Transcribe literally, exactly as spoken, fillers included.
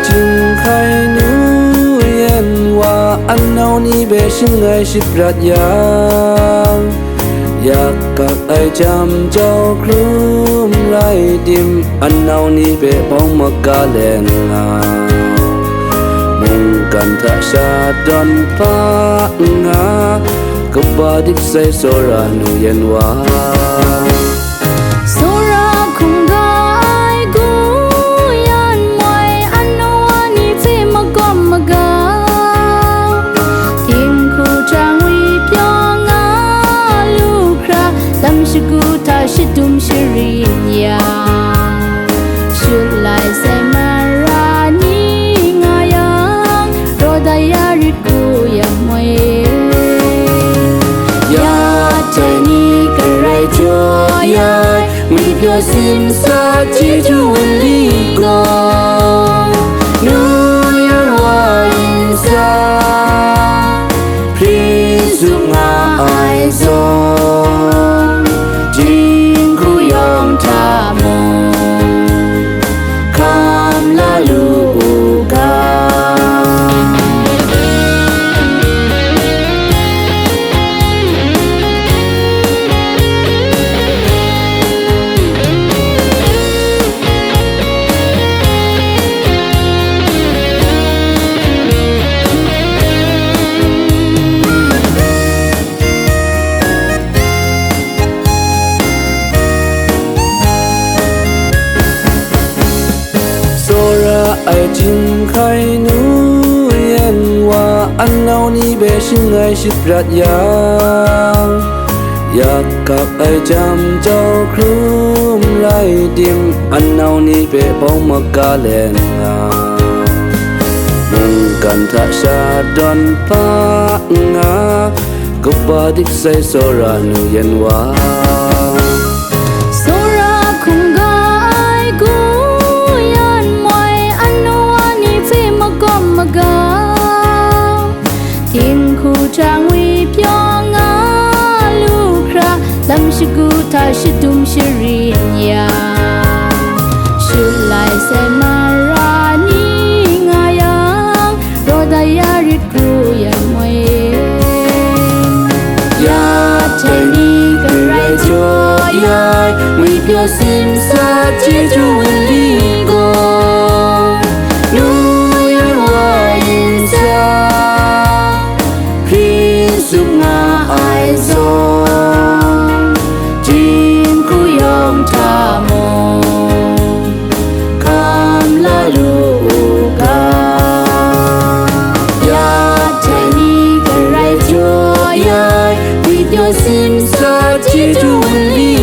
Jinghkai nu yen wa anau ni hpe shangai shaprat yang, yak kak ai jam jau hkrum rai tim, anau ni hpe bawng maga let nga, mungkan hta shadawn hpa nga, kaba dik sai tsawra nu yen wa. Tsawra hkungga ai gu yan moi, anau wa ni hpe magawm maga, dinghku hta ngwi pyaw nga lu hkra, lam shagu hta shadum sharin yang, shut lai sai mara ni nga yang, raw dat ya rit ku yang moi. Ya jai ni garai jaw ya ai, ngwi pyaw simsa chyeju nli gaw, nu yan wa yin sa, hpri zup nga ai zawn, jinghku yawng hta mung, hkam la lu u ga. Tsawra ai jinghkai nu yan wa anau ni hpe shangai shaprat yang, yak kap ai jam jau hkrum rai tim, anau ni hpe bawng maga let nga, mungkan hta shadawn hpa nga, kaba dik sai tsawra nu yan wa. Tsawra hkungga ai gu yan moi, anau wa ni hpe magawm maga, dinghku hta ngwi pyaw nga lu hkra, lam shagu hta shadum sharin yang, shut lai sai mara ni nga yang, raw dat ya rit ku yan moi. Ya jai ni garai jaw ya ai, ngwi pyaw simsa chyeju nli gaw, nu yan wa yin sa, hpri zup nga ai zawn, jinghku yawng hta mung, hkam la lu u ga. Ya jai ni garai jaw ya ai, ngwi pyaw simsa chyeju nli